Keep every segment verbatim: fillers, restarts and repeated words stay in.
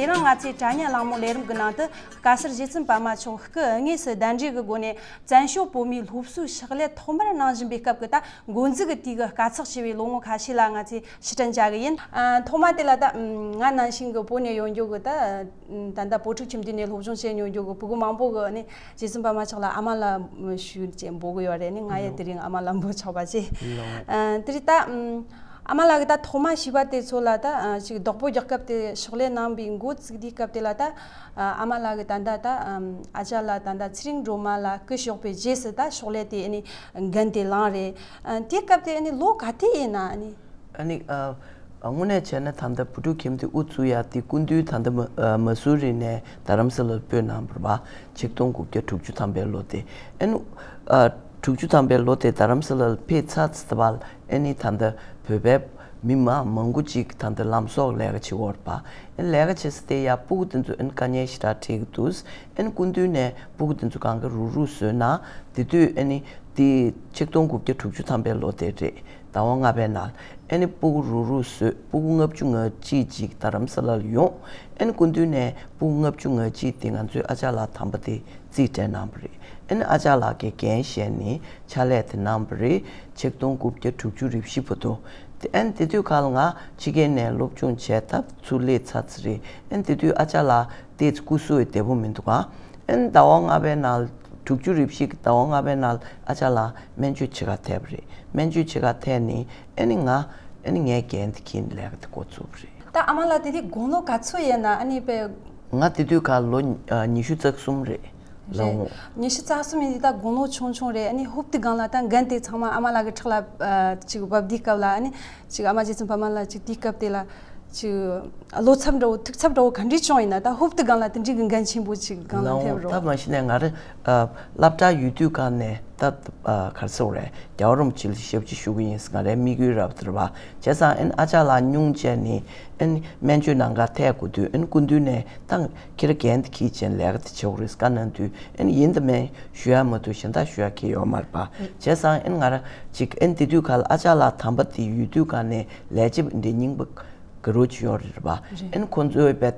དེ་རིང་ང་ཚོས་དྲ་བརྙན་གླེང་མོལ་ལས་རིམ་གྱི་ནང་དུ། བཀའ་ཟུར་རྗེ་བཙུན་པད་མ་མཆོག་སྐུ་དངོས་སུ་གདན་འདྲེན་གྱི་སྒོ་ནས་བཙན་བྱོལ་བོད་མིའི་སློབ་གསོའི་ཕྱག་ལས་ཐོག་མར་གནང་བཞིན་པའི་སྐབས་ཀྱི་ད་འགོ་འཛུགས་ཀྱི་དུས་ཀྱི་དཀའ་ཚེགས་ཆེ་བའི་ལོ་ངོ་ཁ་ཤས་ལ་ང་ཚོས་ཕྱིར་དྲན་བྱ་གི་ཡིན། ཨ། ཐོག་མ་དེ་ལ་ད་ང་ནང་བཞིན་གྱི་བོད་ནས་ཡོང་རྒྱུ་གི་ད་ད་ལྟ་བོད་ཕྲུག་ཁྱིམ་སྡེ་ནས་སློབ་སྦྱོང་བྱས་མྱོང་རྒྱུ་གི་ཕྲུ་གུ་མང་པོ་གི་ནས་རྗེ་བཙུན་པད་མ་མཆོག་ལ་ཨ་མ་ལགས་ཞུ་ཅེས་འབོད་གི་ཡོད་རེད། ནི་ང་ཡང་དེ་རིང་ཨ་མ་ལགས་འབོད་ཆོག་པ་བྱས། ཨ། དེ་རིང་ད་ཨ་མ་ལགས་ཀྱིས་ད་ཐོག་མ་བྱིས་པ་དེ་ཚོ་ལ་ད་ཅིག་བདག་པོ་རྒྱག་སྐབས་དེ་ཕྱག་ལས་གནང་བའི་འགོ་བཙུགས་དུས་སྐབས་དེ་ལ་ད་ཨ་མ་ལགས་ཀྱིས་ད་ལྟ་ད་ཨ་ཅག་ལགས་ད་ལྟ་ཚེ་རིང་སྒྲོལ་མ་ལགས་སྐུ་གཤེགས་པའི་རྗེས་སུ་ད་ཕྱག་ལས་དེ་ཨ་ནི་འགན་དེ་བླངས་རེད། ཨ། དེ་སྐབས་དེ་ཨ་ནི་ལོ་ག་དུས་ཡིན་ན་ཨ་ནི། ཨ་ནི། ཨ། དངོས་གནས་བྱས་ན་ད་ལྟ་བུ་ཕྲུག་ཁྱིམ་སྡེ་དབུ་བཙུགས་ཡ་དེ་སྐུ་མདུན་ད་ལྟ་མ་ཨ་མ་སུ་རི་ནས་རྡ་རམ་ས་ལར་སྤོས་གནང་བ་རེད་པ། ཆིག་སྟོང་དགུ་བརྒྱ་དྲུག་ཅུ་ཐམ་པའི་ལོ་དེ། ཨ་ནི། ཨ། དྲུག་ཅུ་ཐམ་པའི་ལོ་དེ་རྡ་རམ་ས་ལར་ཕེབས་ཚར་ཚེ་ད་བར་ཨ་ནི་ད་ལྟ་བོད་པའི་མི་མང་མང་པོ་ཅིག་ད་ལྟ་ལམ་གསོ་ལས་ཀ་བྱེད་ཀྱི་ཡོད་རེད་པ། ཨ་ནི་ལས་ཀ་བྱེད་ས་དེ་ཡ་སྤུ་གུ་དེ་ཚོ་ཨ་ནི་དཀའ་ངལ་ཞེ་དྲག་འཕྲད་ཀྱི་འདུག་ཨ་ནི་སྐུ་མདུན་ནས་སྤུ་གུ་དེ་ཚོ་གང་ག་རུག་རུག་བཟོས་ན། དེ་དུས་ཨ་ནི་དེ་ཆིག་སྟོང་དགུ་བརྒྱ་དྲུག་ཅུ་ཐམ་པའི་ལོ་དེ་རེད། ཟླ་བ་ལྔ་པའི་ནང་ཨ་ནི་སྤུ་གུ་རུག་རུག་བཟོས། སྤུ་གུ་ལྔ་བཅུ་ང་གཅིག་ཅིག་རྡ་རམ་ས་ལར་ཡོང་། ཨ་ནི་སྐུ་མདུན་ནས་སྤུ་གུ་ལྔ་བཅུ་ང་གཅིག་དེ་ང་ཚོའི་ཨ་ཅག་ལགས་དམ་པ་དེ་རྩིས་སྤྲད་གནང་བ་རེད། ཨ་ནི་ཨ་ཅག་ལགས་ཀྱིས་འགན་བཞེས་ནས་ཕྱག་ལས་དེ་གནང་བ་རེད། ཆིག་སྟོང་དགུ་བརྒྱ་དྲུག་ཅུ་རེ་བཞི་བར་དུ། དེ་ཨ་ནི་དེ་དུས་ཁར་ང་ཕྱི་རྒྱལ་ནས་སློབ་སྦྱོང་བྱས་ད་ཚུར་སླེབས་ཚར་ཚར་རེད། ཨ་ནི་དེ་དུས་ཨ་ཅག་ལགས་ཏོག་ཙམ་སྐུ་གཟུགས་བདེ་པོ་མི་འདུག་ག་ཨ་ནི་ཟླ་བ་ལྔ་པའི་ནང་དྲུག་ཅུ་རེ་བཞི་གི་ཟླ་བ་ལྔ་པའི་ནང་ཨ་ཅག་ལགས་སྨན་བཅོས་བྱེད་གར་ཐད་པ་རེད། སྨན་བཅོས་བྱེད་གར་ཐད་ནས་ཨ་ནི་ང་ཨ་ནི་ངའི་འགན་དེ་འཁྱེར་ནས་ལས་ཀ་དེ་འགོ་བཙུགས་པ་རེད། ད་ཨ་མ་ལགས་དེ་དུས་དགུང་ལོ་ག་ཚོད་ཡིན་ན་ཨ་ནི་པའི། ང་དེ་དུས་ཁར་ལོ་ཉི་ཤུ་རྩ་གསུམ་རེད། ལགས་འོང་། ཉི་ཤུ་རྩ་གསུམ་ཡིན་དུས་ད་དགུང་ལོ་ཆུང་ཆུང་རེད། ཨ་ནི་ཧུབ་ཏི་སྒང་ལ་ད་འགན་དེ་ཚང་མ་ཨ་མ་ལགས་ཀྱི་ཕྲག་ལ་ཅིག་བབས་དུས་སྐབས་ལ་ཨ་ནི་ཅིག་ཨ་མ་རྗེ་བཙུན་པད་མ་ལགས་ཅིག་དུས་སྐབས་དེ་ལ་ཅིག་བློ་འཚབ་འདྲ་བོ་ཐུགས་འཚབ་འདྲ་བོ་ག་འདྲས་བྱུང་ཡིན་ན། ད་ཧུབ་ཏི་སྒང་ལ་དེ་འདྲས་ཀྱི་འགན་ཆེན་པོ་ཅིག་སྒང་ལ་ལགས་འོང་། ཐེབས་རོགས། ད་མ་གཞི་ནས་ང་རང་སློབ་གྲྭ་ཡོད་དུས་སྒང་ནས་ད་ག་རེ་ཟེར་དགོས་རེད། རྒྱལ་བ་རིན་པོ་ཆེ་ལ་ཞབས་ཕྱི་ཞུ་གི་ཡིན་ཟེར་ང་རའི་དམིགས་ཡུལ་རབ་ཏུ་རེད་པ། བྱས་ཙང་ཨ་ནི་ཨ་ཅག་ལགས་སྙུང་བྱས་ནས་ཨ་ནི་སྨན་བཅོས་གནང་གར་ཐད་དགོས་དུས་ཨ་ནི་སྐུ་མདུན་ནས་ད་ཁྱེད་རང་འགན་དེ་འཁྱེར་བྱས་ལས་ཀ་དེ་བྱེད་དགོས་རེད་བཀའ་གནང་དུས་ཨ་ནི་ཡིན་དང་མིན་ཞུ་ཡ་མ་གཏོགས་གཞན་དག་ཞུ་ཡ་གང་ཡོད་མ་རེད་པ། བྱས་ཙང་ཨ་ནི་ང་རང་ཅིག་ཨ་ནི་དེ་དུས་ཁར་ཨ་ཅག་ལགས་དམ་པ་དེ་ཡོད་དུས་སྒང་ནས་ལས་བྱེད་པ་འདི་རྙིང་པ་དགའ་རབ་ཅིག་ཡོད་རེད་པ། རེད། ཨ་ནི་ཁོང་ཚོའི་བེད་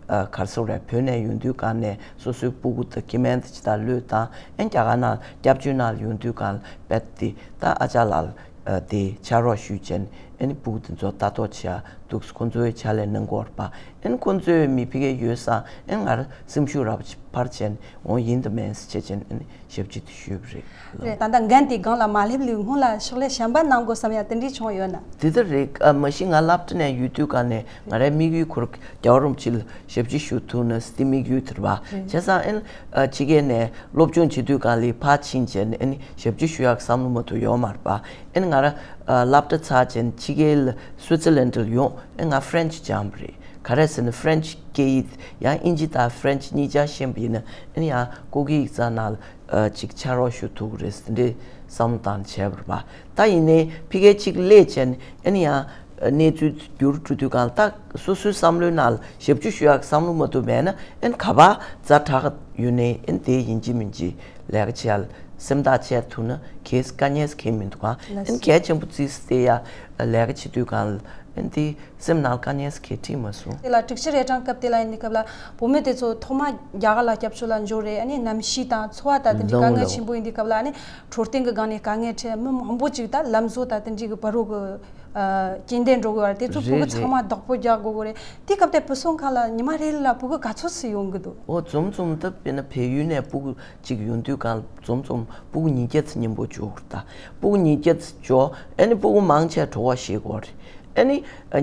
ག་རེ་ཟེར་དགོས་རེད། བོད་ནས་ཡོང་དུས་སྒང་ནས་སོ་སོའི་སྤུ་གུ་དང་སྐྱེ་དམན་དེ་ཅི་ལྟར་བློས་བཏང་། ཨ་ནི་རྒྱ་གར་ནང་སྐྱབས་བཅོལ་ནང་ཡོང་དུས་སྒང་བེད་དེ་ད་ཨ་ཅག་ལགས་ཨ་དེ་ཕྱག་རོགས་ཞུས་བྱས་ཨ་ནི་སྤུ་གུ་དེ་ཚོ་ལྟ་རྟོག་བྱེད་ཡ་འདུག་ཁོང་ཚོའི་ཕྱག་ལས་གནང་གི་ཡོད་རེད་པ། ཨ་ནི་ཁོང་ཚོའི་མི་ཕ་གིར་ཡོད་ཙང་ཨ་ནི་ང་རང་སེམས་ཤུགས་རབ་འཕར་བྱས་འོང་ཡིན་དང་མིན་ཟེར་བྱས་ཨ་ནི་ཞབས་ཕྱི་དེ་ཞུས་པ་རེད། རེད། ད་ལྟ་འགན་དེ་སྒང་ལ་མ་སླེབས་ལུས་སྔོན་ལ་ཕྱག་ལས་གཞན་པ་གནང་དགོས་བསམ་ཡ་དེ་འདྲས་བྱུང་ཡོད་ན། དེ་ལྟར་རེད། ཨ་མ་གཞི་ང་སློབ་གྲྭ་ནས་ཡོད་དུས་སྒང་ནས་ང་རའི་དམིགས་ཡུལ་ཁོ་རང་རྒྱལ་བ་རིན་པོ་ཆེ་ལ་ཞབས་ཕྱི་ཞུ་ཐུབ་ན་ཟེར་དེ་དམིགས་ཡུལ་དེ་རེད་པ། རེད། བྱས་ཙང་ཨ་ནི་ཕྱི་རྒྱལ་ནས་སློབ་སྦྱོང་བྱེད་དུས་སྒང་ལ་ཕར་ཕྱིན་བྱས་ནས་ཨ་ནི་ཞབས་ཕྱི་ཞུ་ཡག་བསམ་བློ་མ་གཏོགས་ཡོད་མ་རེད་པ། ཨ་ནི་ང་རང་སློབ་གྲྭ་ཚར་བྱས་ནས་ཕྱི་རྒྱལ་སུའི་ཙི་ལན་ཌར་ཡོང་ཨ་ནི་ང་ཧྥ་རན་ཆི་སྦྱངས་པ་རེད། ག་རེ་ཟེར་ན་ཧྥ་རན་ཆི་སྐད་ཡིག་ཡང་དབྱིན་ཇི་དང་ཧྥ་རན་ཆི་གཉིས་ཆ་ཤེས་པ་ཡིན་ན་ཨ་ནི་ཡང་ཀོ་ཀི་ཡིག་ཚང་ནང་ལ་ཨ་ཅིག་ཕྱག་རོགས་ཞུ་ཐུབ་ཀྱི་རེད་ཟེར་འདི་བསམ་བློ་བཏང་བྱས་པ་རེད་པ། ད་ཡིན་ནའི་ཕ་གིར་ཅིག་སླེབས་བྱས་ནས་ཨ་ནི་ཡང་གནས་ཚུལ་འགྱུར་འགྲོ་དུས་སྒང་ད་སོ་སོའི་བསམ་བློའི་ནང་ལ་ཞབས་ཕྱི་ཞུ་ཡག་བསམ་བློ་མ་གཏོགས་མེད་ན་ཨ་ནི་ག་པར་ཛ་དྲག་ཡོད་ནའི་ཨ་ནི་དེ་ཡིན་གཅིག་མིན་གཅིག་ལས་ཀ་བྱེད་ཡ་ལ་སེམས་ཐག་བཅད་ཐུབ་ན་གལ་སྲིད་དཀའ་ངལ་གང་མི་འདུག་ག་ཨ་ནི་གལ་ཆེན་པོ་བརྩིས་ཏེ་ཡ་ལས་ཀ་བྱེད་དུས་སྒང་ལ་ཨ་ནི་དེ། སེམས་ནང་དཀའ་ངལ་གང་འཕྲད་མ་སོང་། དེ་ལ་དྲུག་ཅུ་རེ་གྲངས་སྐབས་དེ་ལ་ཡིན་དུས་སྐབས་ལ་བུད་མེད་དེ་ཚོ་ཐོག་མ་རྒྱ་གར་ལ་སྐྱབས་བཅོལ་ལ་འབྱོར་རེད། ཨ་ནི་གནམ་གཤིས་དང་འཚོ་བ་དང་དེ་འདྲའི་དཀའ་ལགས་ངལ་ཆེན་པོ་ཡིན་དུས་སྐབས་ལ་ཨ་ནི་འཕྲོད་བསྟེན་གྱི་སྒང་ནས་དཀའ་ངལ་འཕྲད། མི་མང་པོ་ཅིག་ད་ལམ་བཟོ་དང་དེ་འདྲའི་གི་བར་རོ་གི་རྐྱེན་འདས་འགྲོ་གི་ཡོད་རེད། དེ་ཚོ་རེད་ཕྲུ་གུ་ཚང་མ་བདག་པོ་རྒྱག་དགོས་གི་རེད། དེ་སྐབས་དེ་བུད་སོང་ཁ་ལ་ཉི་མ་རེ་ལ་ཕྲུ་གུ་ག་ཚོད་ཙམ་ཡོང་གི་འདུག་འོ་འཛོམས་འཛོམས་ད་དཔེར་ན་བལ་ཡུལ་ནས་ཕྲུ་གུ་ཅིག་ཡོང་དུས་སྒང་འཛོམས་འཛོམས་ཕྲུ་གུ་ཉིས་བརྒྱ་ཙམ་མཉམ་པོ་འབྱོར་གི་རེད། ད་ཕྲུ་གུ་ཉིས་བརྒྱ་ཙམ་འབྱོར་ཨ་ནི་ཕྲུ་གུ་མང་ཆེ་གྲོད་ཁོག་བཤལ་གི་ཡོད་རེད། ཨ་ནི་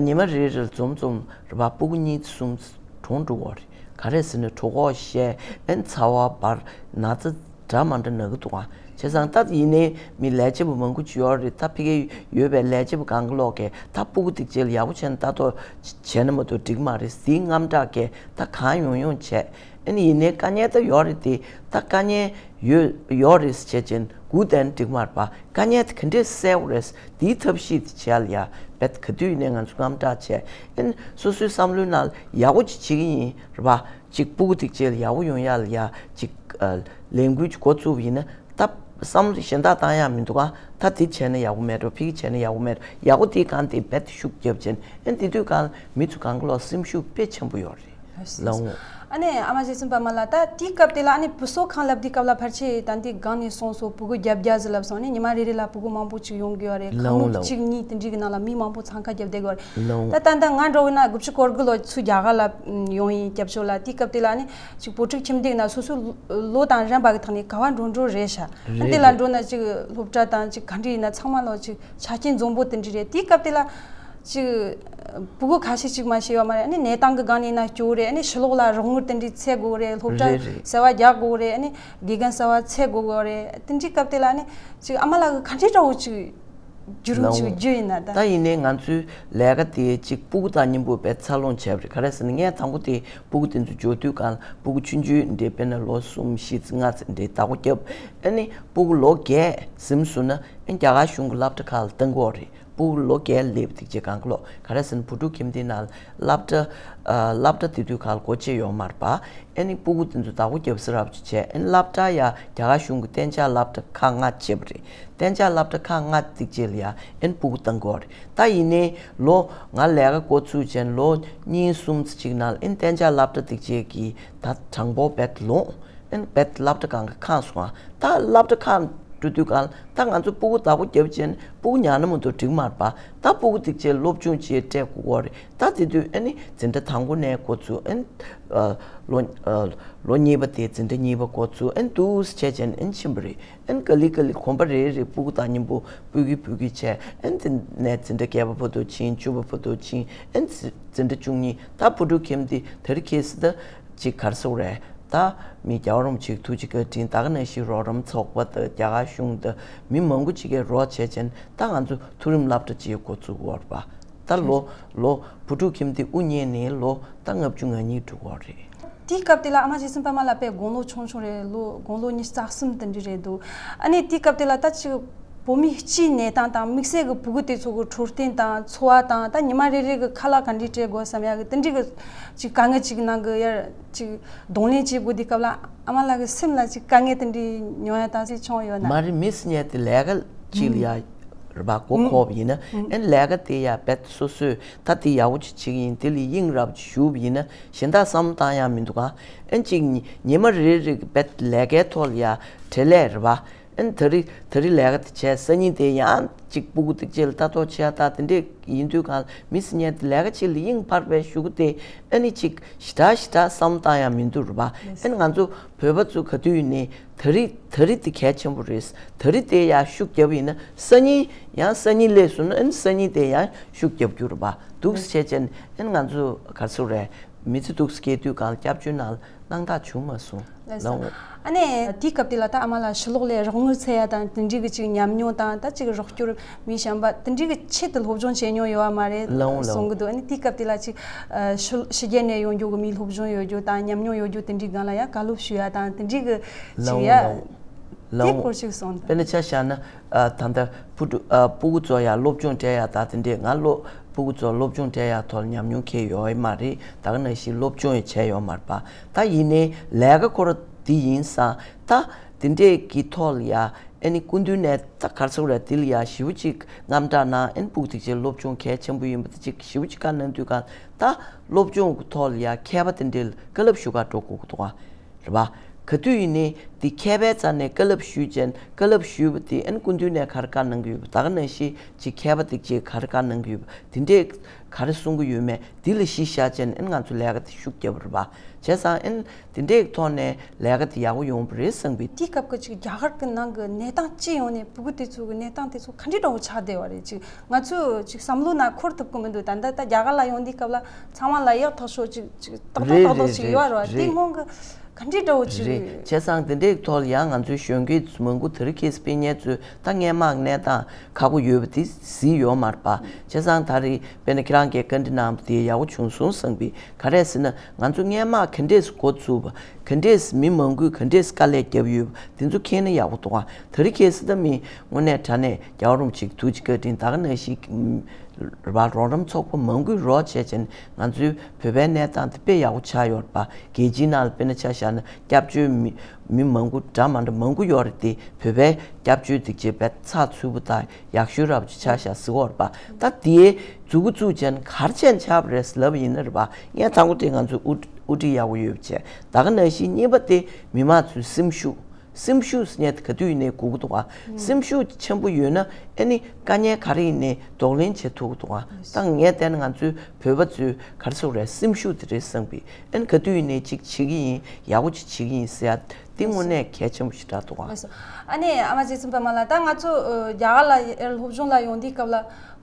ཉི་མ་རེ་རེར་འཛོམས་འཛོམས་རེད་པ། ཕྲུ་གུ་གཉིས་གསུམ་གྲོངས་འགྲོ་གི་ཡོད་རེད། ག་རེ་ཟེར་ན་གྲོད་ཁོག་བཤལ་ཨ་ནི་ཚ་བ་འབར་ན་ཚ་འདྲ་མ་འདྲ་ན་གི་འདུག་ག་བྱས་ཙང་ད་ཡིན་ནའི་མི་ལས་བྱེད་པ་མང་པོ་ཅིག་ཡོད་རེད། ད་ཕ་གིར་ཡོད་པའི་ལས་བྱེད་པ་གང་ག་ལོག་གིས་ད་ཕྲུ་གུ་དེ་ཅིག་ལ་ཡག་པོ་བྱས་ནས་ལྟ་རྟོག་བྱས་ན་མ་གཏོགས་འགྲིག་མ་རེད་ཟེར་དངངས་སྐྲག་གིས་ད་གང་ཡོང་ཡོང་བྱས། ཨ་ནི་ཡིན་ནའི་དཀའ་ངལ་ད་ཡོད་རེད་དེ། ད་དཀའ་ངལ་ཡོད་ཡོད་རེད་ཟེར་བྱས་ཅན་སྒུག་བསྡད་ན་འགྲིག་མ་རེད་པ། དཀའ་ངལ་དེ་ག་འདྲས་སེལ་དགོས་རེད། དེའི་ཐབས་ཤེས་དེ་བྱེད་ཡ་ལ་ཡ་བེད་ག་དུས་ཡིན་ནའི་ང་ཚོ་དངངས་སྐྲག་བྱས། ཨ་ནི་སོ་སོའི་བསམ་བློའི་ནང་ལ་ཡག་པོ་ཅིག་བྱེད་ཀྱི་ཡིན་རེད་པ། ཅིག་ཕྲུ་གུ་དེ་ཅིག་ལ་ཡག་པོ་ཡོང་ཡ་ལ་ཡ་ཅིག་ཨ་ལས་འགུལ་ཅིག་འགོ་བཙུགས་པ་ཡིན་ན་ད་བསམ་བློ་གཞན་དག་བཏང་ཡ་མི་འདུག་ག་ད་དེ་བྱས་ན་ཡག་པོ་མེད་འགྲོ། ཕ་གི་བྱས་ན་ཡག་པོ་མེད་འགྲོ། ཡག་པོ་དེའི་སྒང་དེ་བེད་ཤུགས་བརྒྱབ་བྱས་ཨ་ནི་དེ་དུས་སྒང་ལ་མི་ཚོ་གང་ག་ལོག་སེམས་ཤུགས་དཔེ་ཆེན་པོ་ཡོད་རེད། ལའོ། ཨ་ནི་ཨ་མ་རྗེ་བཙུན་པད་མ་ལགས། ད་དེའི་སྐབས་དེ་ལ་ཨ་ནི་བུ་གསོ་ཁང་ལབ་དུས་སྐབས་ལ་ཕལ་ཆེར་ད་འདི་སྒང་ནས་སོང་སོ་ཕྲུ་གུ་བརྒྱད་བརྒྱ་ཟིག་ལབ་སོང་། ཨ་ནི་ཉི་མ་རེ་རེ་ལ་ཕྲུ་གུ་མང་པོ་ཅིག་ཡོང་དགོས་པ་རེད། ལའོ་ཁང་མིག་ལའོ། གཅིག་གཉིས་དེ་འདྲའི་གི་ནང་ལ་མི་མང་པོ་འཚང་ཁ་བརྒྱབ་བསྡད་དགོས་པ་རེད། ལའོ། ད་ད་ལྟ་ང་འདྲ་བོ་ན་དགུ་བཅུ་གོ་དགུ་ལོ་ཚུར་རྒྱ་གར་ལ་ཡོང་ཡིན་སྐྱབས་བཅོལ་ལ། དེའི་སྐབས་དེ་ལ་ཨ་ནི་ཅིག་བུ་ཕྲུག་ཁྱིམ་སྡེ་ན་སོ་སོའི་ལོ་དང་རན་པ་གི་ཐོག་ནས་ག་བ་འགྲོ་འགྲོ་རེད་ཤག་ཨ་རེད་དེ་ལ་རེད། འགྲོ་ན་ཅིག་སློབ་གྲྭ་དང་ཅིག་ག་འདྲ་ཡིན་ན་ཚང་མ་ལོ་ཅིག་ཆ་རྐྱེན་འཛོམས་པོ་དེ་འདྲ་རེད། དེའི་སྐབས་དེ་ལ་ཅིག་ཕྲུ་གུ་ཁ་ཤས་ཅིག་མ་ཤེས་ཡོད་མ་རེད། ཨ་ནི་གནས་སྟངས་གི་སྒང་ནས་ན་སྐྱོ་རེད། ཨ་ནི་ཕྱི་ལོགས་ལ་རོགས་དངུལ་དེ་འདྲ་འཚོལ་དགོས་རེད། སློབ་གྲྭ་རེད་རེད། གསར་བ་རྒྱག་དགོས་རེད། ཨ་ནི་དགེ་རྒན་གསར་བ་འཚོལ་དགོས་རེད། དེ་འདྲའི་སྐབས་དེ་ལ་ཨ་ནི་ཅིག་ཨ་མ་ལགས་གི་ག་འདྲའི་འདྲ་བོ་ཅིག་བརྒྱུད་རིམ་ཅིག་ལའོ། བརྒྱུད་ཡིན་ན་ད། ད་ཡིན་ནའི་ང་ཚོའི་ལས་ཀ་དེ་ཅིག་ཕྲུ་གུ་དང་མཉམ་པོ་དཔེ་འཚར་ལོངས་བྱས་པ་རེད། ག་རེ་ཟེར་ན་ངས་དང་པོ་དེ་ཕྲུ་གུ་དེ་ཚོ་འབྱོར་དུས་སྒང་ལ་ཕྲུ་གུ་ཆུང་ཆུང་འདྲའི་དཔེར་ན་ལོ་གསུམ་བཞི་ཙམ་ལྔ་ཙམ་འདྲའི་བདག་པོ་བརྒྱབ། ཨ་ནི་ཕྲུ་གུ་ལོ་བརྒྱད་ཟིན་སོང་ན་ཨ་རྒྱ་གར་གཞུང་གི་སློབ་གྲྭ་ཁག་ལ་གཏང་གི་ཡོད་རེད། ཕྲུ་གུ་ལོ་བརྒྱད་སླེབས་དེ་རྗེས་གང་ག་ལོ་ག་རེ་ཟེར་ན་བུ་ཕྲུག་ཁྱིམ་སྡེའི་ནང་ལ་སློབ་གྲྭ་ཨ་སློབ་གྲྭ་དེ་དུས་སྒང་ལ་སྒོ་ཕྱེ་ཡོད་མ་རེད་པ། ཨ་ནི་ཕྲུ་གུ་དེ་ཚོ་བདག་པོ་བརྒྱབ་ས་རབ་ཅིག་བྱས། ཨ་ནི་སློབ་གྲྭ་ཡ་རྒྱ་གར་གཞུང་གི་གཏན་འཇགས་སློབ་གྲྭ་ཁག་ལྔ་བྱས་པ་རེད། གཏན་འཇགས་སློབ་གྲྭ་ཁག་ལྔ་དེ་རྗེས་ལ་ཡ་ཨ་ནི་ཕྲུ་གུ་གཏང་གི་ཡོད་རེད། ད་ཡིན་ནའི་ལོ་ང་ལས་ཀ་འགོ་ཚུགས་བྱས་ལོ་གཉིས་གསུམ་ཙམ་ཅིག་ནང་ལ་ཨ་ནི་གཏན་འཇགས་སློབ་གྲྭ་དེ་རྗེས་ཀྱི་ད་གྲངས་འབོར་རྦད་ལོངས། ཨ་ནི་རྦད་སློབ་གྲྭ་གང་ག་ཁེངས་སོང་ང་། ད་སློབ་གྲྭ་ཁེངས་འགྲོ་དུས་སྒང་ལ་ད་ང་ཚོ་ཕྲུ་གུ་བདག་པོ་བརྒྱབ་བྱས་ཕྲུ་གུ་ཉར་ན་མ་གཏོགས་འགྲིག་མ་རེད་པ། ད་ཕྲུ་གུ་དེ་རྗེས་སློབ་སྦྱོང་བྱེད་སྤྲད་དགོས་ཀྱི་ཡོད་རེད། ད་དེ་དུས་ཨ་ནི་འཛིན་གྲྭ་དང་པོ་ནས་འགོ་ཚུགས། ཨ་ནི་ཨ་ལོ་ཨ་ལོ་གཉིས་པ་དེ་འཛིན་གྲྭ་གཉིས་པ་འགོ་ཚུགས། ཨ་ནི་འདུག་སེ་བྱས་བྱས་ཨ་ནི་ཕྱིན་པ་རེད། ཨ་ནི་ག་ལེ་ག་ལེ་གོམ་པ་རེ་རེ་ཕྲུ་གུ་དང་མཉམ་པོ་ཕྲུ་གུ་ཕྲུ་གུ་བྱས། ཨ་ནི་དེ་ནས་འཛིན་གྲྭ་བརྒྱད་པ་བར་དུ་ཕྱིན། བཅུ་པ་བར་དུ་ཕྱིན། ཨ་ནི་འཛིན་གྲྭ་བཅུ་གཉིས། ད་བུ་ཕྲུག་ཁྱིམ་སྡེ་དེ་རིང་ཁ་སང་ད་ཅིག་ག་རེ་ཟེར་དགོས་རེད། ད་མི་རྒྱལ་བ་རིན་པོ་ཆེའི་ཐུགས་རྗེ་བཀའ་དྲིན། ད་ག་ནང་བཞིན་རོགས་རམ་ཚོགས་པ་དང་རྒྱ་གར་གཞུང་དང་མི་མང་པོ་ཅིག་གིས་རོགས་བྱས་བྱས་ད་ང་ཚོ་མཐོ་རིམ་སློབ་གྲྭ་ཅིག་འགོ་བཙུགས་ཡོད་རེད་པ། ད་ལོ་ལོ་བུ་ཕྲུག་ཁྱིམ་སྡེ་དབུ་བརྙེས་ནས་ལོ་ད་ལྔ་བཅུ་ང་གཉིས་འགྲོ་གི་ཡོད་རེད། དེའི་སྐབས་དེ་ལ་ཨ་མ་རྗེ་བཙུན་པད་མ་ལགས་དཔེ་དགུང་ལོ་ཆུང་ཆུང་རེད། ལོ་དགུང་ལོ་ཉི་ཤུ་རྩ་གསུམ་དེ་འདྲ་རེད་འདུག་ཨ་ནི་དེའི་སྐབས་དེ་ལ་ད་ཅིག་བོད་མི་སྤྱིའི་གནས་སྟངས་དང་དམིགས་བསལ་གྱི་ཕྲུ་གུ་དེ་ཚོ་གི་འཕྲོད་བསྟེན་དང་འཚོ་བ་དང་ད་ཉི་མ་རེ་རེ་གི་ཁ་ལག་ག་འདྲ་སྤྲད་དགོས་བསམ་ཡག་གི་དེ་འདྲ་གི་ཅིག་དཀའ་ངལ་ཅིག་ནང་གི་ཡར་ཅིག་གདོང་ལེན་བྱེད་དགོས་དུས་སྐབས་ལ་ཨ་མ་ལགས་ཀྱི་སེམས་ལ་ཅིག་དཀའ་ངལ་དེ་འདྲ་མྱོང་ཡག་དང་ཅིག་བྱུང་ཡོད་ན། མ་རེད། མི་སུ་ཉལ་དེ་ལས་ཀ་ཅིག་ལ་ཡ་རེད་པ། མགོ་འཁོར་བ་ཡིན་ན་ཨ་ནི་ལས་ཀ་དེ་ཡ་རྦད་སོ་སོས་ད་དེ་ཡག་པོ་ཅིག་བྱེད་ཀྱི་ཡིན། དེ་ལ་དབྱིངས་རབ་ཅིག་ཞུགས་པ་ཡིན་ན་གཞན་དག་བསམ་བློ་བཏང་ཡག་མི་འདུག་ག་ཨ་ནི་ཅིག་ཉི་ཉི་མ་རེ་རེ་གི་རྦད་ལས་ཀའི་ཐོག་ལ་ཡ་བྲེལ་ལས་རེད་པ། ཨ་ནི་ད་རེས་ད་རེས་ལས་ཀ་དེ་བྱས། སང་ཉིན་དེ་ཡང་ཅིག་ཕྲུ་གུ་དེ་ཅིག་ལ་ལྟ་རྟོག་བྱེད་ཡག་ད་དེ་འདྲས་ཡིན་དུས་སྒང་ལ་མི་སུ་ཉལ་དེ་ལས་ཀ་ཅིག་ལ་དབྱིངས་འཕར་བའི་གཞུག་གུ་དེ་ཨ་ནི་ཅིག་ཞེ་དྲག་ཞེ་དྲག་བསམ་བློ་བཏང་ཡག་མི་འདུག་རེད་པ། ཨ་ནི་ང་ཚོ་བོད་པ་ཚོ་ག་དུས་ཡིན་ནའི་ད་རེས་ད་རེས་དེ་གལ་ཆེན་པོ་རེད། ད་རེས་དེ་ཡར་ཤུགས་རྒྱབ་ཡིན་ན་སང་ཉིན་ཡང་སང་ཉིན་སླེབས་སོང་ན་ཨ་ནི་སང་ཉིན་དེ་ཡང་ཤུགས་རྒྱབ་རྒྱུ་རེད་པ། འདུག་སེ་བྱས་བྱས་ཨ་ནི་ང་ཚོ་ག་རེ་ཟེར་དགོས་རེད། མི་ཚེ་འདུག་སེ་སྐྱེལ་དུས་སྒང་ལ་སྐྱབས་བཅོལ་ནང་ལ་སྣང་དག་བྱུང་མ་སོང་། ལགས་སོ། ལའོ། ཨ་ནི་དེའི་སྐབས་དེ་ལ་ད་ཨ་མ་ལགས་ཕྱི་ལོགས་ལ་རོགས་དངུལ་འཚོལ་ཡག་དང་དེ་འདྲའི་གི་ཅིག་ཉམས་མྱོང་དང་ད་ཅིག་རོགས་སྐྱོར་མི་གཞན་པ་དེ་འདྲའི་གི་ཆེད་དུ་སློབ་སྦྱོང་བྱེད་མྱོང་ཡོད་པ་མ་རེད། ལའོ་ལའོ། གསུང་གི་འདུག་ཨ་ནི་དེའི་སྐབས་དེ་ལ་ཅིག་ཨ་ཕྱི་ཕྱི་རྒྱལ་ནས་ཡོང་རྒྱུ་གི་མི་སློབ་སྦྱོང་ཡོད་རྒྱུ་དང་ཉམས་མྱོང་ཡོད་རྒྱུ་དེ་འདྲའི་སྒང་ལ་ཡ་བཀའ་སློབ་ཞུ་ཡག་དང་དེ་འདྲའི་གི་ཅིག་ལའོ་ཡ། ལའོ། དེའི་ལའོ། སྐོར་ཅིག་གསུངས་དང་། དཔེར་ན་ཆ་བཞག་ན། ཨ་ད་ལྟ་ཕྲུ་གུ་ཨ་ཕྲུ་གུ་ཚོ་ཡ་སློབ་སྦྱོང་སྤྲད་ཡག་ད་དེ་འདྲས་ང་སློབ་ཕྲུ་གུ་ཚོ་སློབ་སྦྱོང་སྤྲད་ཡག་ཐོག་ལ་ཉམས་མྱོང་ཁྱེར་ཡོད་མ་རེད། ད་ག་ནང་བཞིན་སློབ་སྦྱོང་ཡང་བྱས་ཡོད་མ་རེད་པ། ད་ཡིན་ནའི་ལས་ཀ་ཁོ་ར་འདི་ཡིན་ཙང་ད་དེ་འདྲས་ཀྱི་ཐོག་ལ་ཡ་ཨ་ནི་སྐུ་མདུན་ནས་ད་ག་རེ་ཟེར་དགོས་རེད། འདི་ལ་ཡ་ཞེ་པོ་ཅིག་དངངས་སྐྲག་གནང་། ཨ་ནི་ཕྲུ་གུ་དེ་ཚོའི་སློབ་སྦྱོང་གལ་ཆེན་པོ་ཡིན་པ་དེ་ཅིག་ཞེ་པོ་ཅིག་བཀའ་གནང་དུས་སྒང་ད་སློབ་སྦྱོང་གི་ཐོག་ལ་ཡ་མཁས་པ་དེ་འདྲས་ལ་བཀའ་སློབ་ཞུ་གར་འགྲོ་དགོས་ཀྱི་འདུག་ག་རེད་པ། ག་དུས་ཡིན་ནའི་འདི་མཁས་པའི་རྩ་ནས་བཀའ་སློབ་ཞུས་ཅན་བཀའ་སློབ་ཞུས་པ་དེ་ཨ་ནི་སྐུ་མདུན་ནས་ག་རེ་བཀའ་གནང་གི་ཡོད་པ། ད་ག་ནང་བཞིན་ཅིག་མཁས་པ་དེ་ཅིག་ག་རེ་བཀའ་གནང་གི་ཡོད་པ། དེ་འདྲས་ག་རེ་གསུང་གི་ཡོད་མེད་འདི་ལ་གཞི་བཞག་ཅན་ཨ་ནི་ང་ཚོ་ལས་ཀ་དེ་ཤུགས་རྒྱབ་པ་རེད་པ། བྱས་ཙང་ཨ་ནི་དེ་འདྲས་ཐོག་ནས་ལས་ཀ་དེ་ཡག་པོ་ཡོང་བ་རེད་བསམ་པའི། དེའི་སྐབས་ཀྱི་ཅིག་རྒྱ་གར་གྱི་ནང་གི་གནས་སྟངས་སྤྱི་ཡོངས་ནས་ཕྲུ་གུ་དེ་ཚོ་གི་གནས་སྟངས་དེ་ཚོ་ག་འདྲས་འདྲ་བོ་ཆགས་བསྡད་པ་རེད། ཅིག་ང་ཚོས་ཅིག་བསམ་བློ་ནང་འཁོར་ཐུབ་ཀྱི་མི་འདུག་ད་ལྟ་ད་རྒྱ་གར་ལ་ཡོང་དུས་སྐབས་ལ་ཚང་མ་ལ་ཡག་ཐག་ཆོད་ཅིག་ཅིག་ཏག་ཏག་རེད་ཏག་ཏག་རེད་ཅིག་རེད་ཡོད་རེད་པ། དེ་རེད། སྔོན་གྱི་ག་འདྲའི་འདྲ་བོ་ཅིག་རེད། བྱས་ཙང་དེ་འདྲའི་ཐོག་ལ་ཡང་ང་ཚོའི་གཞོན་སྐྱེས་མང་པོ་དེ་རིང་ཁ་སང་སྤུན་ཉེ་ཚོས་ད་སྔོན་མ་གནས་སྟངས་ཁག་པོ་ཡོད་པ་དེ་གཟིགས་ཡོད་མ་རེད་པ། བྱས་ཙང་ད་རེས་དཔེར་ན་ཁྱེད་རང་གིས་བཀའ་འདྲི་གནང་བ་དེ་ཡག་པོ་བྱུང་སོང་བསམ་པའི། ག་རེ་ཟེར་ན་ང་ཚོ་སྔོན་མ་ག་འདྲས་འགོ་ཚུགས་པ། ག་འདྲས་མི་མང་པོས་ག་འདྲས་དཀའ་ལས་བརྒྱབ་ཡོད་པ་དེ་ཚོ་མཁྱེན་ན་ཡག་པོ་འདུག་ག་དེ་རིང་ཁ་སང་ད་མི་དངོས་གནས་དྲང་གནས་རྒྱལ་བ་རིན་པོ་ཆེའི་ཐུགས་རྗེ་བཀའ་དྲིན་ད་ག་ནང་བཞིན་རེད་པ། རོགས་རམ་ཚོགས་པ་མང་པོས་རོགས་བྱས་བྱས་ནས་ང་ཚོའི་བོད་པའི་གནས་སྟངས་དེ་དཔེ་ཡག་པོ་ཆགས་ཡོད་རེད་པ། རྒྱལ་སྤྱིའི་ནང་ལ་དཔེར་ན་ཆ་བཞག་ན་སྐྱབས་བཅོལ་མི་མི་མང་པོ་འདྲ་མ་འདྲ་མང་པོ་ཡོད་རེད་དེ། བོད་པའི་སྐྱབས་བཅོལ་དེ་ཅིག་དཔེ་ཚགས་ཚུད་པོ་དང་ཡག་ཤོས་འདྲ་བོ་ཅིག་ཆགས་ཤག་ཟེར་གྱི་ཡོད་རེད་པ། ད་དེའི་མཛུབ་གུ་བཙུགས་བྱས་ནས་ག་རེ་བྱས་ནས་ཆགས་པ་རེད་ལབ་པ་ཡིན་ན་རེད་པ། ངས་དང་པོ་དེ་ང་ཚོའི་དབུ་ དབུ་ཁྲིད་ཡག་པོ་ཡོད་པ་བྱས། ད་ག་ནང་བཞིན་གཉིས་པ་དེ་མི་མང་ཚོའི་སེམས་ཤུགས། སེམས་ཤུགས་ཟེར་མཁན་དེ་ག་དུས་ཡིན་ནའི་དགོས་ཀྱི་འདུག་ག། སེམས་ཤུགས་ཆེན་པོ་ཡོད་ན་ཨ་ནི་དཀའ་ངལ་ག་རེ་ཡིན་ནའི་གདོང་ལེན་བྱེད་ཐུབ་ཀྱི་འདུག་ག། ད་ངས་བལྟས་ན་ང་ཚོའི་བོད་པ་ཚོའི་ག་རེ་ཟེར་དགོས་རེད། སེམས་ཤུགས་དེ་རེད་བསམ་གི། ཨ་ནི་ག་དུས་ཡིན་ནའི་ཅིག་བྱེད་ཀྱི་ཡིན། ཡག་པོ་ཅིག་བྱེད་ཀྱི་ཡིན་ཟེར་ཡ་དེ་དངོས་གནས་གལ་ཆེན་པོ་ཞེ་དྲག་འདུག་ག། ཨ་ནི་ཨ་མ་རྗེ་བཙུན་པདྨ་ལགས། ད་ང་ཚོ་ཨ་རྒྱ་གར་ལ་སློབ་སྦྱོང་ལ་ཡོང་དུས་སྐབས་ལ་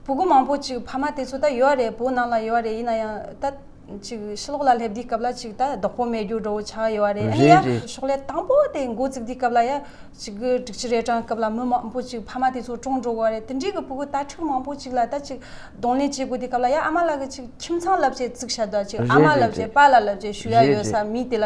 ཕྲུ་གུ་མང་པོ་ཅིག་ཕ་མ་དེ་ཚོ་ད་ཡོད་རེད། བོད་ནང་ལ་ཡོད་རེད། ཡིན་ན་ཡང་ད་ཅིག་ཕྱི་ལོགས་ལ་སླེབས་དུས་སྐབས་ལ་ཅིག་ད་བདག་པོ་མེད་རྒྱུ་འདྲ་བོ་ཆགས་ཡོད་རེད། ཨ་ནི་རེད་ཡ་རེད། ཕྱག་ལས་དང་པོ་དེ་འགོ་བཙུགས་དུས་སྐབས་ལ་ཡ་ཅིག་དྲུག་ཅུ་རེ་གྲངས་སྐབས་ལ་མི་མང་པོ་ཅིག་ཕ་མ་དེ་ཚོ་གྲོངས་འགྲོ་གི་ཡོད་རེད། དེ་འདྲའི་གི་ཕྲུ་གུ་དྭ་ཕྲུག་མང་པོ་ཅིག་ལ་ད་ཅིག་གདོང་ལེན་བྱེད་དགོས་དུས་སྐབས་ལ་ཡ་ཨ་མ་ལགས་ཀྱི་ཅིག་ཁྱིམ་ཚང་ལབ་བྱས་བཙུགས་བཞག་ད། ཅིག་ཨ་མ་རེད་ལབ་རེད་བྱས་རེད། པཱ་ལགས་ལབ་བྱས་ཞུ་ཡ་རེད་ཡོད་རེད། ས་མི་དེ་ལ་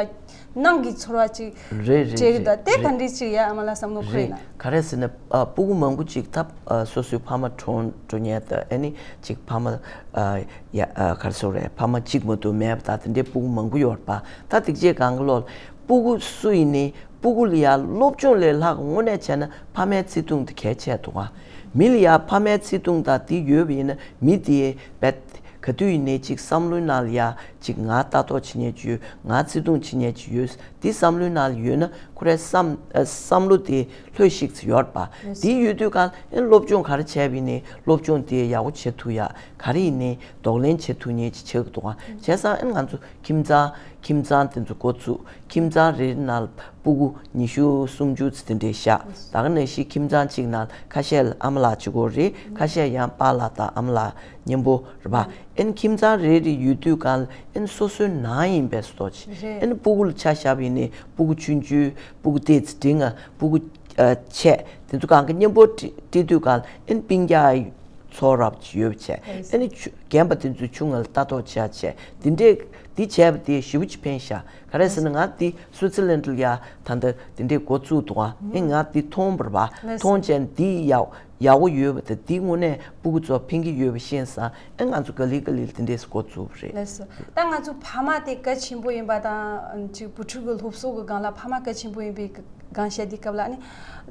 ནང་གི་ཚོར་བ་ཅིག་རེད་རེད་སྤྲད་གི་རེད་ད། དེ་ག་རེད། འདྲ་ཅིག་ཡ་ཨ་མ་ལགས་བསམ་བློ་འཁོར་ཡིན་ན། རེད། ག་རེ་ཟེར་ན་ཨ་ཕྲུ་གུ་མང་པོ་ཅིག་ད་ཨ་སོ་སོའི་ཕ་མ་གྲོངས་འགྲོ་མཁན་ད་ཨ་ནི་ཅིག་ཕ་མ་ཨ་ཡ་ཨ་ག་རེ་ཟེར་དགོས་རེད། ཕ་མ་གཅིག་མ་གཏོགས་མེད་པ་ད་དེ་འདྲའི་ཕྲུ་གུ་མང་པོ་ཡོད་རེད་པ། ད་དེ་རྗེས་གང་གི་ལོ་ལ་ཕྲུ་གུ་སུ་ཡིན་ནའི་ཕྲུ་གུ་ལ་ཡ་སློབ་སྦྱོང་ལས་ལྷག་དངོས་གནས་བྱས་ན་ཕ་མའི་བརྩེ་དུང་དེ་གལ་ཆེ་འདུག་ག། མི་ལ་ཡ་ཕ་མའི་བརྩེ་དུང་དང་དེ་ཡོད་པ་ཡིན་ན་མི་དེ་རྦད་ག་དུས་ཡིན་ནའི་ཅིག་བསམ་བློའི་ནང་ལ་ཡ་ཅིག་ང་ལྟ་རྟོག་བྱེད་མཁན་ཅིག་ཡོད། ང་བརྩེ་དུང་བྱེད་མཁན་ཅིག་ཡོད། དེ་བསམ་བློའི་ནང་ལ་ཡོད་ན་ཁོ་རའི་བསམ་ཨ་བསམ་བློ་དེ་ལྷོད་ཤིག་ཙམ་ཡོད་རེད་པ། ལགས་སོ། དེ་ཡོད་དུས་གང་ཨེ་སློབ་སྦྱོང་ག་རེ་བྱས་པ་ཡིན་ནའི་སློབ་སྦྱོང་དེ་ཡག་པོ་བྱེད་ཐུབ་ཡ། ག་རེ་ཡིན་ནའི་གདོང་ལེན་བྱེད་ཐུབ་མཁན་ཅིག་ཆགས་ཀྱི་འདུག་ག། བྱས་ཙང་ཨེ་ང་ཚོ་ཁྱིམ་ཚང་ཁྱིམ་ཚང་དེ་ཚོ་འགོ་བཙུགས། ཁྱིམ་ཚང་རེ་རེ་ནང་ལ་ཕྲུ་གུ་ཉི་ཤུ་སུམ་ཅུ་ཙམ་དེ་འདྲས་བཞག། ད་ག་ནང་བཞིན་ཁྱིམ་ཚང་གཅིག་ནང་ཁ་ཤས་ལ་ཨ་མ་ལགས་གཅིག་པོ་རེད། ཁ་ཤས་ཡང་པཱ་ལགས་དང་ཨ་མ་ལགས་མཉམ་པོ་རེད་པ། ཨེ་ཁྱིམ་ཚང་རེ་རེ་ཡོད་དུས་གང་ལ་ཨེ་སོ་སོའི་ནང་ཡིན་པའི་བཟོ་ཅིག། རེད། ཨེ་ཕྲུ་གུ་ལ་ཆ་བཞག་པ་ཡིན་ནའི་ཕྲུ་གུ་ཆུང་ཆུང་ཕྲུ་གུ་ཏོག་ཙམ་འབྲིང་ང་ཕྲུ་གུ་ཨ་ཆེ་དེ་ཚོ་གང་ག་མཉམ་པོ་འབྲི་འབྲི་དུས་གང་ལ་ཨེ་སྤུན་ཀྱག་ཚོ་རབ་ཅིག་ཡོད་པ་བྱས། ཨེ་ནི་ཆུ་རྒན་པ་དེ་ཚོའི་ཆུང་ང་ལ་ལྟ་རྟོག་བྱས་བྱས་དེ་འདྲས་དེ་བྱས་པ་དེ་ཞེ་པོ་ཅིག་ཕན་ཤག། ག་རེ་ཟེར་ན་ང་དེ་སུའི་ཙི་ལན་ཌི་ལ་ཡ་ད་ལྟ་དེ་འདྲས་འགོ་བཙུགས་འདུག་ག། ཨེ་ང་དེ་མཐོང་བ་རེད་པ། ལགས་སོ། མཐོང་བྱས་དེ་ཡག་ཡག་པོ་ཡོད་པ་དང་དེ་དངོས་གནས་ཕྲུ་གུ་ཚོ་ཕན་གྱི་ཡོད་པ་ཤེས་ཙང་ཨེ་ང་ཚོ་ག་ལེ་ག་ལེ་དེ་འདྲས་འགོ་བཙུགས་པ་རེད། ལགས་སོ། ད་ང་ཚོ་ཕ་མ་དེ་གལ་ཆེན་པོ་ཡིན་པ་དང་ཅིག་བུ་ཕྲུག་གི་སློབ་གསོ་གི་སྒང་ལ་ཕ་མ་གལ་ཆེན་པོ་ཡིན་པའི་སྒང་བཤད་དུས་སྐབས་ལ་ཨ་ནི་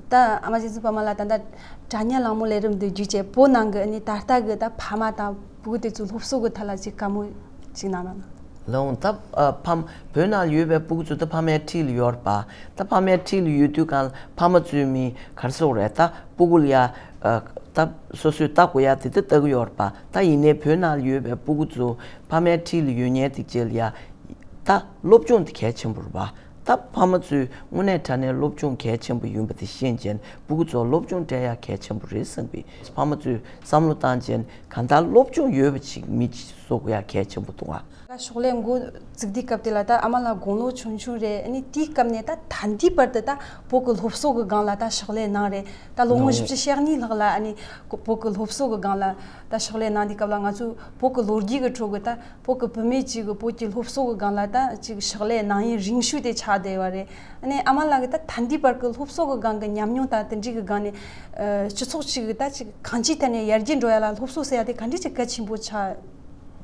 ད་ཨ་མ་རྗེ་བཙུན་པདྨ་ལགས་ད་ལྟ་དྲ་བརྙན་གླེང་མོལ་ལས་རིམ་འདི་བརྒྱུད་བྱས་བོད་ནང་གི་ཨ་ནི་ད་ལྟ་གི་ད་ཕ་མ་དང་ཕྲུ་གུ་དེ་ཚོའི་སློབ་གསོ་གི་ཐད་ལ་ཅིག་བཀའ་མོལ་ཅིག་གནང་རོགས་གནང་། ལགས་འོང་། ད་ཨ་ཕམ་བོད་ནང་ཡོད་པའི་ཕྲུ་གུ་ཚོ་ད་ཕ་མའི་འཁྲིས་ལ་ཡོད་རེད་པ། ད་ཕ་མའི་འཁྲིས་ལ་ཡོད་དུས་གང་ལ་ཕ་མ་ཚོའི་མི་ག་རེ་ཟེར་དགོས་རེད། ད་ཕྲུ་གུ་ལ་ཡ་ཨ་ད་སོ་སོས་ལྟ་དགོས་ཡ་དེ་ད་ལྟ་གི་ཡོད་རེད་པ། ད་ཡིན་ནའི་བོད་ནང་ལ་ཡོད་པའི་ཕྲུ་གུ་ཚོ་ཕ་མའི་འཁྲིས་ལ་ཡོད་མཁན་དེ་རྗེས་ལ་ཡ་ད་སློབ་སྦྱོང་དེ་གལ་ཆེན་པོ་རེད་པ། ད་ཕ་མ་ཚོས་དངོས་གནས་དྲང་གནས་སློབ་སྦྱོང་གལ་ཆེན་པོ་ཡིན་པ་དེ་ཤེས་བྱས་ཕྲུ་གུ་ཚོར་སློབ་སྦྱོང་སྤྲད་ཡ་གལ་ཆེན་པོ་རེད་བསམ་པའི་ཕ་མ་ཚོས་བསམ་བློ་བཏང་བྱས་གང་ལྟར་སློབ་སྦྱོང་ཡོད་པ་ཅིག་མི་གཅིག་བཟོ་དགོས་ཡ་གལ་ཆེན་པོ་འདུག་ག། ཕྱག་ལས་འགོ་བཙུགས་དུས་སྐབས་དེ་ལ་ད་ཨ་མ་ལགས་དགུང་ལོ་ཆུང་ཆུང་རེད། ཨ་ནི་དེའི་སྐབས་ནས་ད་ད་ལྟའི་བར་དུ་ད་བོད་ཀྱི་སློབ་གསོ་གི་སྒང་ལ་ད་ཕྱག་ལས་གནང་རེད། ད་ལོ་ངོ་ལོ་བཞི་བཅུ་ཞེ་གཉིས་ལྷག་ལ་ཨ་ནི་བོད་ཀྱི་སློབ་གསོ་གི་སྒང་ལ་ད་ཕྱག་ལས་གནང་དུས་སྐབས་ལ་ང་ཚོ་བོད་ཀྱི་ལོ་རྒྱུས་ཀྱི་ཁྲོད་ཀྱི་ད་བོད་ཀྱི་བུད་མེད་ཅིག་གི་བོད་ཀྱི་སློབ་གསོ་གི་སྒང་ལ་ད་ཅིག་ཕྱག་ལས་གནང་ཡུན་རིང་ཤོས་དེ་ཆགས་བསྡད་ཡོད་རེད། ཨ་ནི་ཨ་མ་ལགས་ཀྱིས་ད་ད་ལྟའི་བར་གྱི་སློབ་གསོ་གི་སྒང་གི་ཉམས་མྱོང་དང་དེ་འདྲའི་གི་སྒང་ནས་ཨ་སྤྱི་ཚོགས་ཅིག་གི་ད་ཅིག་གང་ཅིའི་ཐད་ནས་ཡར་རྒྱས་འགྲོ་ཡ་ལ་སློབ་གསོ་ཟེར་ཡ་དེ་ག་འདྲ་ཅིག་གལ་ཆེན་པོ་ཆགས་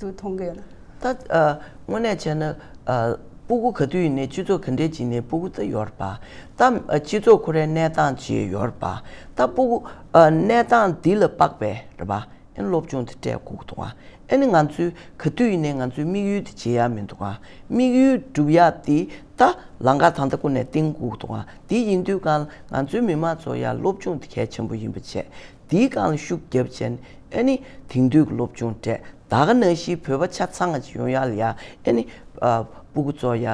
འདུག་མཐོང་གི་ཡོད་ན། ད་ཨ་དངོས་གནས་བྱས་ན་ཨ་ཕྲུ་གུ་ག་དུས་ཡིན་ནའི་སྤྱི་ཚོགས་ག་འདྲས་ཅིག་ནས་ཕྲུ་གུ་ད་ཡོད་རེད་པ། ད་ཨ་སྤྱི་ཚོགས་ཁོ་རའི་གནས་སྟངས་ཅིག་ཡོད་རེད་པ། ད་ཕྲུ་གུ་ཨ་གནས་སྟངས་འདི་ལ་དཔག་པའི་རེད་པ། ཨེ་སློབ་སྦྱོང་དེ་སྤྲད་དགོས་ཀྱི་འདུག་ག། ཨེ་ནི་ང་ཚོས་ག་དུས་ཡིན་ནའི་ང་ཚོའི་དམིགས་ཡུལ་དེ་བརྗེད་ཡ་མི་འདུག་ག། དམིགས་ཡུལ་སྒྲུབ་ཡ་དེ་ད་ལམ་ཁ་ད་ལྟ་ཀུན་ནས་བཏིང་དགོས་ཀྱི་འདུག་ག། དེ་ཡིན་དུས་གང་ང་ཚོའི་མི་མང་ཚོ་ཡ་སློབ་སྦྱོང་དེ་གལ་ཆེན་པོ་ཡིན་པ་བྱས། དེའི་སྒང་ལ་ཤུགས་བརྒྱབ་བྱས་ཨེ་ནི་དེང་དུས་ཀྱི་སློབ་སྦྱོང་སྤྲད། ད་ག་ནང་བཞིན་བོད་པ་ཆ་ཚང་ཅིག་ཡོང་ཡ་ལ་ཡ་ཨེ་ནི་ཨ་ཕྲུ་གུ་ཚོ་ཡ་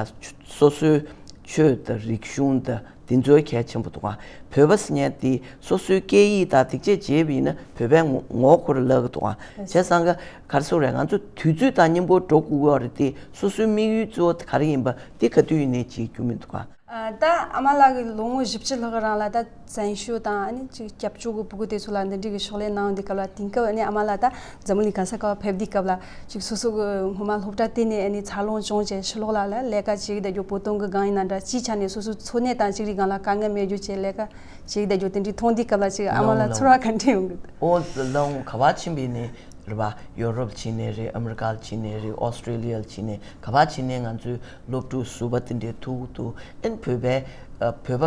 སོ་སོའི་ཆོས་དང་རིག་གཞུང་དང་། དེ་ཚོ་གལ་ཆེན་པོ་འདུག་ག། བོད་པ་ཟེར་མཁན་དེ་སོ་སོའི་སྐད་ཡིག་དང་དེ་བཅས་བརྗེད་པ་ཡིན་ན་བོད་པའི་ངོ་ངོ་ཁོ་རང་བརླག་གི་འདུག་ག། བྱས་ཙང་ག་ག་རེ་ཟེར་དགོས་རེད། ང་ཚོ་དུས་ཚོད་དང་མཉམ་པོ་འགྲོ་དགོས་ཀྱི་ཡོད་རེད་དེ། སོ་སོའི་དམིགས་ཡུལ་གཙོ་བོ་དེ་ག་རེ་ཡིན་པ་དེ་ག་དུས་ཡིན་ནའི་བརྗེད་རྒྱུ་མི་འདུག་ག། ཨ་ད་ཨ་མ་ལགས་ཀྱིས་ལོ་ངོ་བཞི་བཅུ་ལྷག་རིང་ལ་ད་བཙན་བྱོལ་དང་ཨ་ནི་ཅིག་སྐྱབས་བཅོལ་གྱི་ཕྲུ་གུ་དེ་ཚོ་ལ་འདི་འདྲའི་གི་ཕྱག་ལས་གནང་དུས་སྐབས་ལ། དེང་སྐབས་ཨ་ནི་ཨ་མ་ལགས་ད་འཛམ་བུ་གླིང་ག་ས་ག་བ་ཕེབས་དུས་སྐབས་ལ་ཅིག་སོ་སོ་གི་སྔོན་མ་སློབ་གྲྭ་དེ་ནས་ཨ་ནི་འཚར་ལོངས་བྱུང་བྱས་ཕྱི་ལོགས་ལ་ལ་ལས་ཀ་བྱེད་ཀྱི་བསྡད་རྒྱུ། བོད་དོན་གྱི་སྒང་ཡིན་ན་འདྲ་སྤྱིའི་ཆ་ནས་སོ་སོའི་འཚོ་གནས་དང་ཅིག་རིགས་སྒང་ལ་དཀའ་ངལ་མེད་རྒྱུ་བྱས་ལས་ཀ་བྱེད་ཀྱི་བསྡད་རྒྱུ་དེ་འདྲའི་མཐོང་དུས་སྐབས་ལ་ཅིག་ཨ་མ་ལགས་ལགས་ཚོར་བ་ག་འདྲ་ཡོང་གི་འདུག། ཨོ་ལགས་འོང་། ག་བ་ཕྱིན་པ་ཡིན་ནའི་རེད་པ། ཡོ་རོབ་ཕྱིན་ནའི་རེད། ཨ་མི་རི་ཀ་ལ་ཕྱིན་ནའི་རེད། ཨོ་སི་ཀྲེ་ལི་ཡ་ལ་ཕྱིན་ནའི་ག་བ་ཕྱིན་ནའི་ང་ཚོའི་སློབ་ཕྲུག་ཟུར་པ་དེ་འདྲའི་ཐུག་འདུག། ཨེ་ནི་བོད་པའི་ཨ་བོད་པ་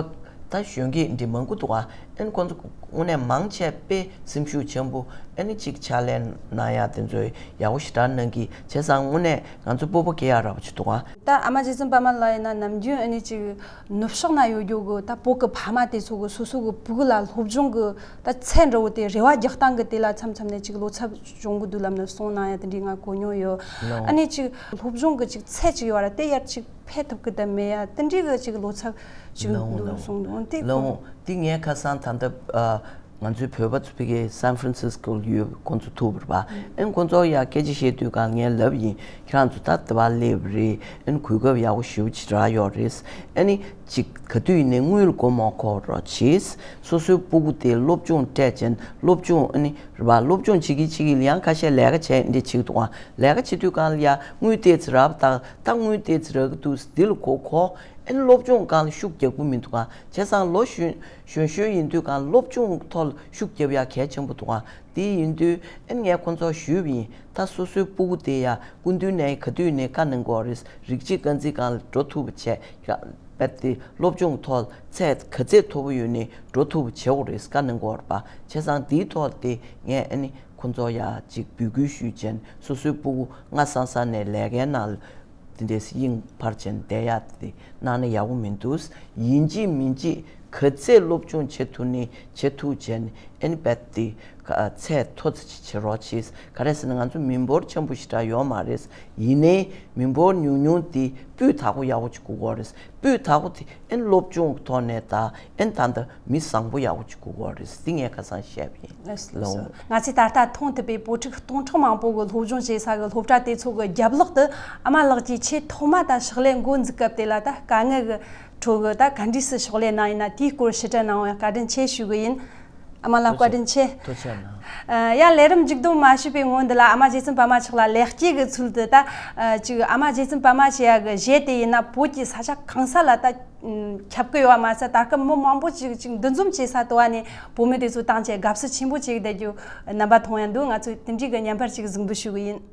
ད་གཞོན་སྐྱེས་འདི་མང་པོ་འདུག་ག། ཨ་ནི་ཁོང་ཚོ་དངོས་གནས་མང་ཆེ་དཔེ་སེམས་ཤུགས་ཆེན་པོ་ཨ་ནི་གཅིག་ཕྱག་ལས་གནང་ཡ་དེ་ཚོ་ཡག་པོ་ཞེ་དྲག་གནང་གི། བྱས་ཙང་དངོས་གནས་ང་ཚོ་སྤོབས་པ་སྐྱེ་ཡག་འདྲ་པོ་ཅིག་འདུག་ཨ། ད་ཨ་མ་རྗེ་བཙུན་པད་མ་ལགས་ཡིན་ན་ནམ་རྒྱུན་ཨ་ནི་ཅིག་ནུབ་ཕྱོགས་ན་ཡོད་རྒྱུ་གི་ད་བོད་གི་ཕ་མ་དེ་ཚོ་གི་སོ་སོ་གི་ཕྲུ་གུ་ལ་སློབ་སྦྱོང་གི་ད་ཚད་འདྲ་བོ་དེ་རེ་བ་རྒྱག་སྟངས་གི་དེ་ལ་མཚམས་མཚམས་ནས་ཅིག་བློ་འཚབ་བྱུང་གི་འདུག་ལབ་ནས་གསུངས་གནང་ཡ་དེ་འདྲའི་ང་གོ་མྱོང་ཡོད། ལགས། ཨ་ནི་ཅིག་སློབ་སྦྱོང་གི་ཅིག་ཚད་ཅིག་ཡོད་ར་དེ་ཡར་ཅིག་འཕེལ་ཐུབ་གི་ད་མེད་ཡ་དེ་འདྲའི་གི་ཅིག་བློ་འཚབ་ཅིག་ལགས་འོང་། འདུག་ལགས་འོང་། གསུངས་འདུག་འོང་། དེ་ལགས་འོང་། དེ་ངས་ཁ་སང་ད་ལྟ་ཨ། ང་ཚོའི་བོད་པ་ཚོ་ཕ་གིའི་སན་ཧྥ་རན་སིས་ཀོ་ཡོད། ཁོང་ཚོ་ཐུག་པ་རེད་པ། ཨན་ཁོང་ཚོ་ཡ་སྐད་ཆ་བཤད་དུས་གང་ངས་ལབ་ཡིན། ཁྱེད་རང་ཚོ་ད་ལྟ་བ་སླེབས་རེད། ཨན་གོ་སྐབས་ཡག་པོ་ཞེ་པོ་ཅིག་རག་ཡོད་རེད། ཨ་ནི་ཅིག་ག་དུས་ཡིན་ནའི་དངུལ་སྒོར་མོ་འཁོར་རོགས་བྱེད། སོ་སོའི་སྤུ་གུ་དེ་སློབ་སྦྱོང་སྤྲད་ཅན་སློབ་སྦྱོང་ཨ་ནི་རེད་པ། སློབ་སྦྱོང་བྱེད་ཀྱི་བྱེད་ཀྱི་ཡང་ཁ་ཤས་ལས་ཀ་བྱས་འདི་བྱེད་ཀྱི་འདུག་ག་ལས་ཀ་བྱེད་དུས་གང་ལ་ཡ་དངུལ་ཏོག་ཙམ་རག་པ་ད་ད་དངུལ་ཏོག་ཙམ་རག་གི་འདུག་འདི་ལ་གོ་གོ། ཨན་སློབ་སྦྱོང་སྒང་ལ་ཤུགས་རྒྱག་གི་མི་འདུག་ག་བྱས་ཙང་ལོ་གཞོན་གཞོན་གཞོན་ཡིན་དུས་གང་སློབ་སྦྱོང་ཐོག་ལ་ཤུགས་རྒྱབ་ཡ་གལ་ཆེན་པོ་འདུག་ག་དེ་ཡིན་དུས་ཨན་ངས་ཁོང་ཚོར་ཞུས་པ་ཡིན། ད་སོ་སོའི་སྤུ་གུ་དེ་ཡ་སྐུ་མདུན་ནས་ག་དུས་ནས་བཀའ་གནང་གི་ཡོད་རེད། རིགས་གཅིག་རྐང་འཛིན་སྒང་ལ་འགྲོ་ཐུབ་པ་བྱས། རྦད་དེ་སློབ་སྦྱོང་ཐོག་ཚད་ག་ཚད་མཐོ་པོ་ཡོད་ནས་འགྲོ་ཐུབ་པ་བྱེད་དགོས་རེད་བཀའ་གནང་གི་ཡོད་རེད་པ། བྱས་ཙང་དེའི་ཐོག་དེ་ངས་ཨ་ནི་ཁོང་ཚོར་ཡ་ཅིག་འབོད་སྐུལ་ཞུས་བྱས་སོ་སོའི་སྤུ་གུ་སྔ་སང་སང་ནས་ལས་ཀའི་ནང་ལ་དེ་འདྲས་དབྱིངས་འཕར་བྱས་བསྡད་ཡ་དེ་གནང་ན་ཡག་པོ་མི་འདུག་ཡིན་གཅིག་མིན་གཅིག་ག་ཚད་སློབ་སྦྱོང་བྱེད་ཐུབ་ནི་བྱེད་ཐུབ་བྱས་ནས་ཨ་ནི་རྦད་དེ་ཚད་མཐོ་ཙམ་ཅིག་བྱེད་རོགས་གྱིས། ག་རེ་ཟེར་ན་ང་ཚོ་མི་འབོར་ཆེན་པོ་ཞེ་དྲག་ཡོད་མ་རེད། ཡིན་ནའི་མི་འབོར་ཉུང་ཉུང་དེ་སྤུས་དག་པོ་ཡག་པོ་ཅིག་དགོས་ཀྱི་ཡོད་རེད། སྤུས་དག་པོ་དེ་ཨན་སློབ་སྦྱོང་གི་ཐོག་ནས་དང་ཨན་ད་ལྟ་མི་བཟང་པོ་ཡག་པོ་ཅིག་དགོས་ཀྱི་ཡོད་རེད། དེ་ངས་ཁ་སང་བཤད་པ་ཡིན། ལགས་སོ། ལགས་སོ། ང་ཚོས་ད་ལྟ་མཐོང་ཐུབ་པའི་བོད་ཕྲུག་སྟོང་ཕྲག་མང་པོ་གི་སློབ་སྦྱོང་བྱེད་ས་གི་སློབ་གྲྭ་དེ་ཚོ་གི་རྒྱབ་ལོགས་དུ་ཨ་མ་ལགས་ཀྱིས་ཆེས་ཐོག་མ་ད་ཕྱག་ལས་འགོ་འཛུགས་སྐབས་དེ་ལ་ད་དཀའ་ངལ་གི་ཁྲོད་གི་ད་ག་འདྲས་སེ་ཕྱག་ལས་གནང་ཡིན་ན་དེའི་སྐོར་ཕྱི་དྲན་གནང་བ་ཡང་བཀའ་དྲིན་ཆེ་ཞུ་གི་ཡིན། ཨ་མ་ལགས་བཀའ་དྲིན་ཆེ། ཐུགས་རྗེ་གནང་། ཡང་ལས་རིམ་མཇུག་བསྡོམས་མ་ཞུས་པའི་སྔོན་འདི་ལ་ཨ་མ་རྗེ་བཙུན་པད་མ་མཆོག་ལ་ལེགས་སྐྱེས་ཀྱི་ཚུལ་དུ་ད་ཅིག་ཨ་མ་རྗེ་བཙུན་པད་མ་ཞེས་ཡ་གི་གཞས་དེ་ཡིན་ན་བོད་ཀྱི་ས་ཆ་གང་ས་ལ་ད་ཁྱབ་ཀྱི་ཡོད་པ་མ་ཟད་ད་སྐབས་མི་མང་པོ་ཅིག་ཅིག་འདུ་འཛོམས་བྱེད་ས་དུ་བ་ནས་བོད་མི་དེ་ཚོ་བཏང་བྱས་དགའ་བསུ་ཆེན་པོ་བྱེད་བསྡད་རྒྱུ་རྣམ་པ་མཐོང་ཡ་འདུག་ང་ཚོས་དེ་འདྲའི་གི་བརྙན་པར་ཅིག་གཟིགས་འབུལ་ཞུ་གི་ཡིན།